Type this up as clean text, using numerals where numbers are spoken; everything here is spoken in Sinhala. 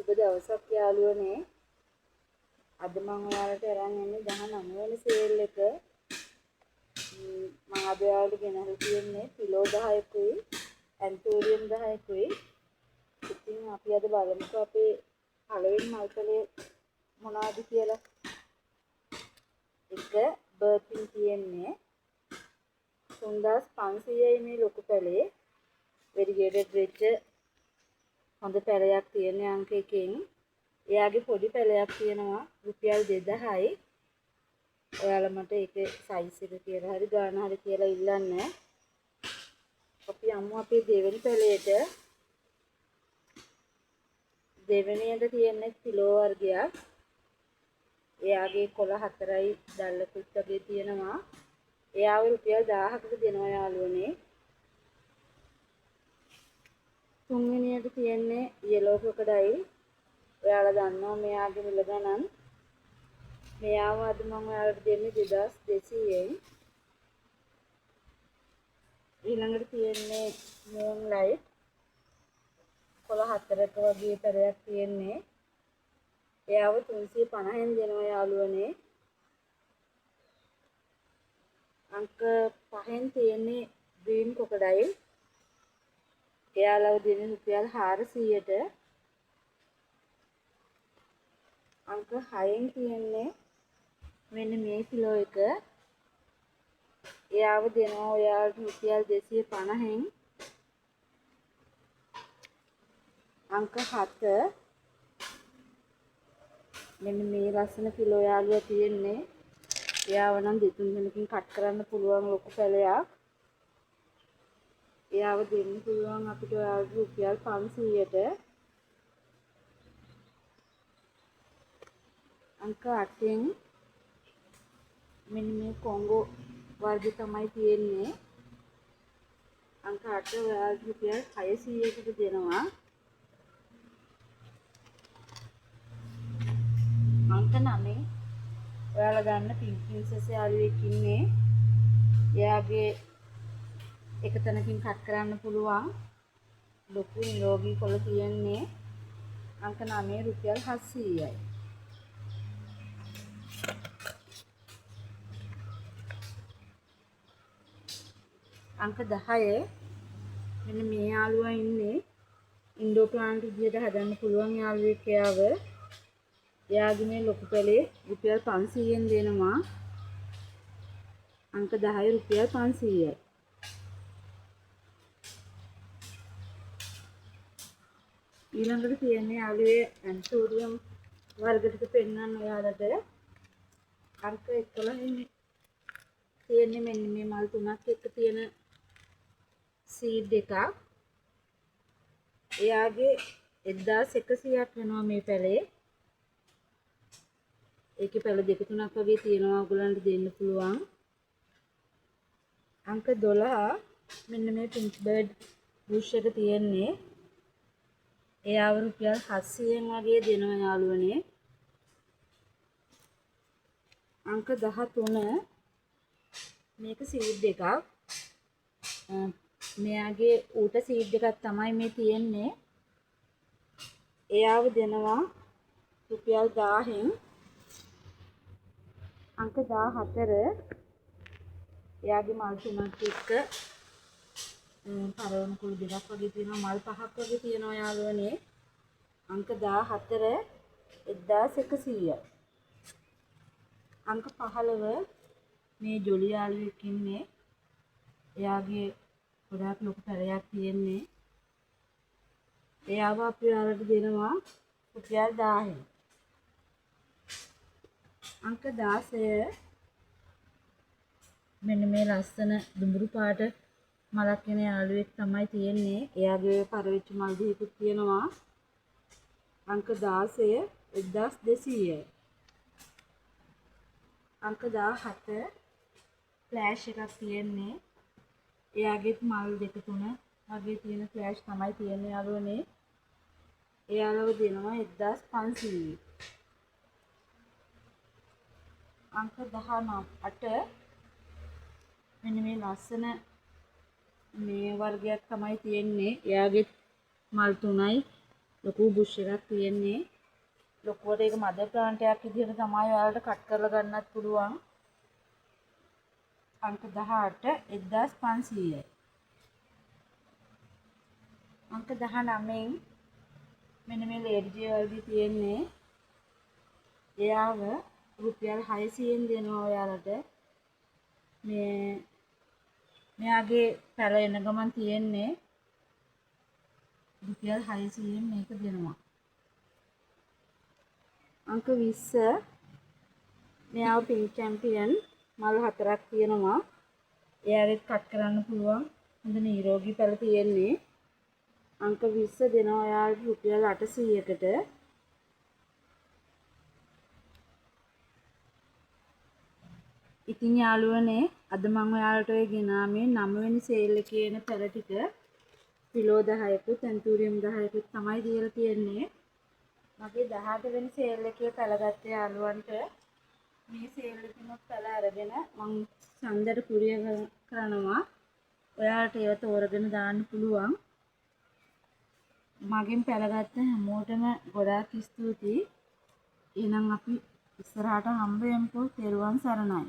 සුබ දවසක් යාළුවනේ. අද මම ඔයාලට අරන් එන්නේ 19 වෙනි සේල් එක. මම අද ඔයාලට ගෙනහලා තියෙන්නේ කිලෝ 10කුයි ඇන්තූරියම් 10කුයි. ඉතින් අපි අද බලමුකෝ අපේ පළවෙනි මල්පලේ මොනවද කියලා. එක බර්පින් තියෙන්නේ 3500යි මේ ලොකු පැලේ. වෙරිගේටඩ් වෙච්ච හොඳ පැලයක් තියෙන අංක එකෙන්. එයාගේ පොඩි පැලයක් තියෙනවා රුපියල් 2000යි. ඔයාලා මට ඒකේ සයිස් එක කියලා හරි ගාන හරි කියලා ඉල්ලන්න. අපි යමු අපේ දෙවෙනි පැලයට. දෙවෙනියට තියෙන්නේ කිලෝ වර්ගයක්. එයාගේ කොළ 4යි දැල්ලකුත් වගේ තියෙනවා. එයාව රුපියල් 1000කට දෙනවා යාළුවනේ. තුන්වෙනියට තියෙන්නේ යෙලෝ ක්‍රොකොඩයිල්. ඔයාලා දන්නවා මෙයාගේ මිල ගණන්. මෙයාව අද මම ඔයාලට දෙන්නේ 2200න්. ඊළඟට තියෙන්නේ මූන් ලයිට්. කොළ 4ක වගේ පැලයක් තියෙන්නේ. එයාව 350න් දෙනවා යාළුවනේ. අංක 5න් තියෙන්නේ ග්‍රීන් ක්‍රොකොඩයිල්. එයාලව දෙන්නේ රුපියල් 400ට. අංක 6න් තියෙන්නේ මෙන්න මේ කිලෝ එක. එයාව දෙනවා ඔයාලට රුපියල් 250න්. අංක 7 මෙන්න මේ ලස්සන කිලෝ යාළුවා තියෙන්නේ. එයාව නම් දෙතුන් දෙනකින් කට් කරන්න පුළුවන් ලොකු පැලයක්. එයාව දෙන්න පුළුවන් අපිට ඔයාලට රුපියල් 500ට. අංක 8න් මෙන්න මේ කොංගෝ වර්ග තමයි තියෙන්නේ. අංක 8 ඔයාලට රුපියල් 600කට දෙනවා. අංක 9 ඔයාලා ගන්න පින්ක් ප්‍රින්සස් යාළුවෙක් ඉන්නේ. එයාගේ එක තැනකින් කට් කරන්න පුළුවන් ලොකු නිරෝගී කොළ තියෙන්නේ. අංක 9 රුපියල් 700යි. අංක 10 මෙන්න මේ යාළුවා ඉන්නේ. ඉන්ඩෝ ප්ලාන්ට් විදියට හදන්න පුළුවන් යාළුවෙක් එයාව. එයාගේ මේ ලොකු පැලේ රුපියල් 500න් දෙනවා. අංක 10 රුපියල් 500යි. ඊළඟට තියෙන්නේ යාළුවේ ඇන්තූරියම් වර්ග ටික පෙන්වන්න ඔයාලට. අංක 11 තියෙන්නේ මෙන්න මේ මල් තුනක් එක්ක තියෙන සීඩ් එකක්. එයාගේ 1100ක් වෙනවා මේ පැලේ. ඒකේ පැල දෙක තුනක් වගේ තියෙනවා ඔයගොල්ලන්ට දෙන්න පුළුවන්. අංක 12 මෙන්න මේ පින්ක් බර්ඩ් බුෂ් එක තියෙන්නේ. එයාව රුපියල් 700න් වගේ දෙනවා යාළුවනේ. අංක 13 මේක සීඩ් එකක්. මෙයාගේ ඌට සීඩ් එකක් තමයි මේ තියෙන්නේ. එයාව දෙනවා රුපියල් 1000න්. අංක 14 එයාගේ මල් තුනක් එක්ක පරවන කුළු දෙකක් වගේ තියෙනවා, මල් පහක් වගේ තියෙනවා යාළුවනේ. අංක 14 1100යි. අංක 15 මේ ජොලි යාළුවෙක් ඉන්නේ. එයාගේ ගොඩාක් ලොකු පැලයක් තියෙන්නේ. එයාව අපි ඔයාලට දෙනවා රුපියල් 1000න්. අංක 16 මෙන්න මේ ලස්සන දුඹුරු පාට මලක් වෙන යාළුවෙක් තමයි තියෙන්නේ. එයාගේ පරවිච්ච මල් දෙකකුත් තියෙනවා. අංක 16 1200යි. අංක 17 ෆ්ලෑෂ් එකක් තියෙන්නේ. එයාගේත් මල් දෙක තුන වගේ තියෙන ෆ්ලෑෂ් තමයි තියෙන්නේ යාළුවනේ. එයාලව දෙනවා 1500. අංක 18 මෙන්න මේ ලස්සන මේ වර්ගයක් තමයි තියෙන්නේ. එයාගේ මල් තුනයි ලොකු බුෂ් එකක් තියෙන්නේ. ලොකුවට ඒක මදර් ප්ලාන්ට් එකක් විදිහට තමයි ඔයාලට කට් කරලා ගන්නත් පුළුවන්. අංක 18 1500යි. අංක 19න් මෙන්න මේ ලේඩි ජේ වර්ගය තියෙන්නේ. එයාව රුපියල් 600න් දෙනවා ඔයාලට. මේ මෙයාගේ පැල එන ගමන් තියෙන්නේ රුපියල් 600න් මේක දෙනවා. අංක 20 මෙයාව පින්ක් චැම්පියන් මල් 4ක් තියෙනවා. එයාගෙත් කට් කරන්න පුළුවන්. හොඳ නිරෝගී පැල තියෙන්නේ. අංක 20 දෙනවා ඔයාලට රුපියල් 800කට. ඉතින් යාළුවනේ අද මං ඔයාලට ඔය ගෙනාමේ 9 වෙනි සේල් එකේ එන පැල ටික කිලෝ 10කුත් ඇන්තූරියම් 10කුත් තමයි දීලා තියෙන්නේ. මගේ 18 වෙනි සේල් එකේ පැල ගත්ත යාළුවන්ට මේ සේල් එකෙනුත් පැල අරගෙන මං සඳට කුරියර් කරනවා. ඔයාලට ඒව තෝරගෙන දාන්න පුළුවන්. මගෙන් පැල ගත්ත හැමෝටම ගොඩාක් ස්තුතියි. එහෙනම් අපි ඉස්සරහට හම්බ වෙමුකෝ. තෙරුවන් සරණයි.